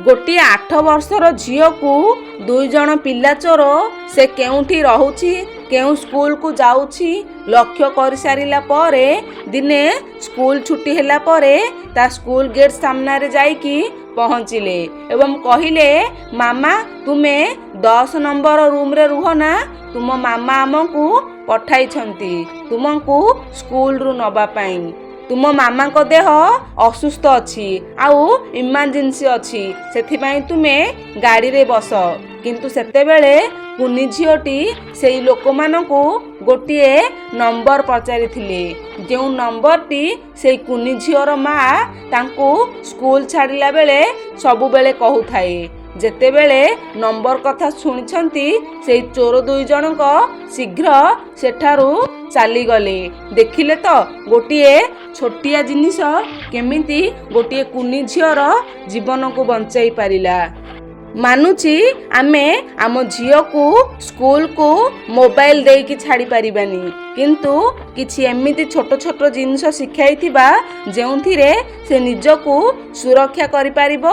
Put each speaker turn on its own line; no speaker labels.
ଗୋଟିଏ 8 ବର୍ଷର ଝିଅକୁ ଦୁଇ ଜଣ ପିଲା ଚୋର ସେ କେଉଁଠି ରହୁଛି, କେଉଁ ସ୍କୁଲକୁ ଯାଉଛି ଲକ୍ଷ୍ୟ କରିସାରିଲା ପରେ, ଦିନେ ସ୍କୁଲ ଛୁଟି ହେଲା ପରେ ତା ସ୍କୁଲ ଗେଟ୍ ସାମ୍ନାରେ ଯାଇକି ପହଞ୍ଚିଲେ ଏବଂ କହିଲେ, "ମାମା, ତୁମେ 10 ନମ୍ବର ରୁମ୍ରେ ରୁହ ନା? ତୁମ ମାମା ଆମକୁ ପଠାଇଛନ୍ତି ତୁମକୁ ସ୍କୁଲରୁ ନେବା ପାଇଁ। ତୁମ ମାମାଙ୍କ ଦେହ ଅସୁସ୍ଥ ଅଛି ଆଉ ଇମର୍ଜେନ୍ସି ଅଛି, ସେଥିପାଇଁ ତୁମେ ଗାଡ଼ିରେ ବସ।" କିନ୍ତୁ ସେତେବେଳେ କୁନି ଝିଅଟି ସେଇ ଲୋକମାନଙ୍କୁ ଗୋଟିଏ ନମ୍ବର ପଚାରିଥିଲେ, ଯେଉଁ ନମ୍ବରଟି ସେଇ କୁନି ଝିଅର ମା ତାଙ୍କୁ ସ୍କୁଲ ଛାଡ଼ିଲା ବେଳେ ସବୁବେଳେ କହୁଥାଏ। ଯେତେବେଳେ ନମ୍ବର କଥା ଶୁଣିଛନ୍ତି, ସେଇ ଚୋର ଦୁଇ ଜଣଙ୍କ ଶୀଘ୍ର ସେଠାରୁ ଚାଲିଗଲେ। ଦେଖିଲେ ତ, ଗୋଟିଏ ଛୋଟିଆ ଜିନିଷ କେମିତି ଗୋଟିଏ କୁନି ଝିଅର ଜୀବନକୁ ବଞ୍ଚାଇ ପାରିଲା। ମାନୁଛି, ଆମେ ଆମ ଝିଅକୁ ସ୍କୁଲକୁ ମୋବାଇଲ ଦେଇକି ଛାଡ଼ି ପାରିବାନି, କିନ୍ତୁ କିଛି ଏମିତି ଛୋଟ ଛୋଟ ଜିନିଷ ଶିଖାଇଥିବା ଯେଉଁଥିରେ ସେ ନିଜକୁ ସୁରକ୍ଷା କରିପାରିବ।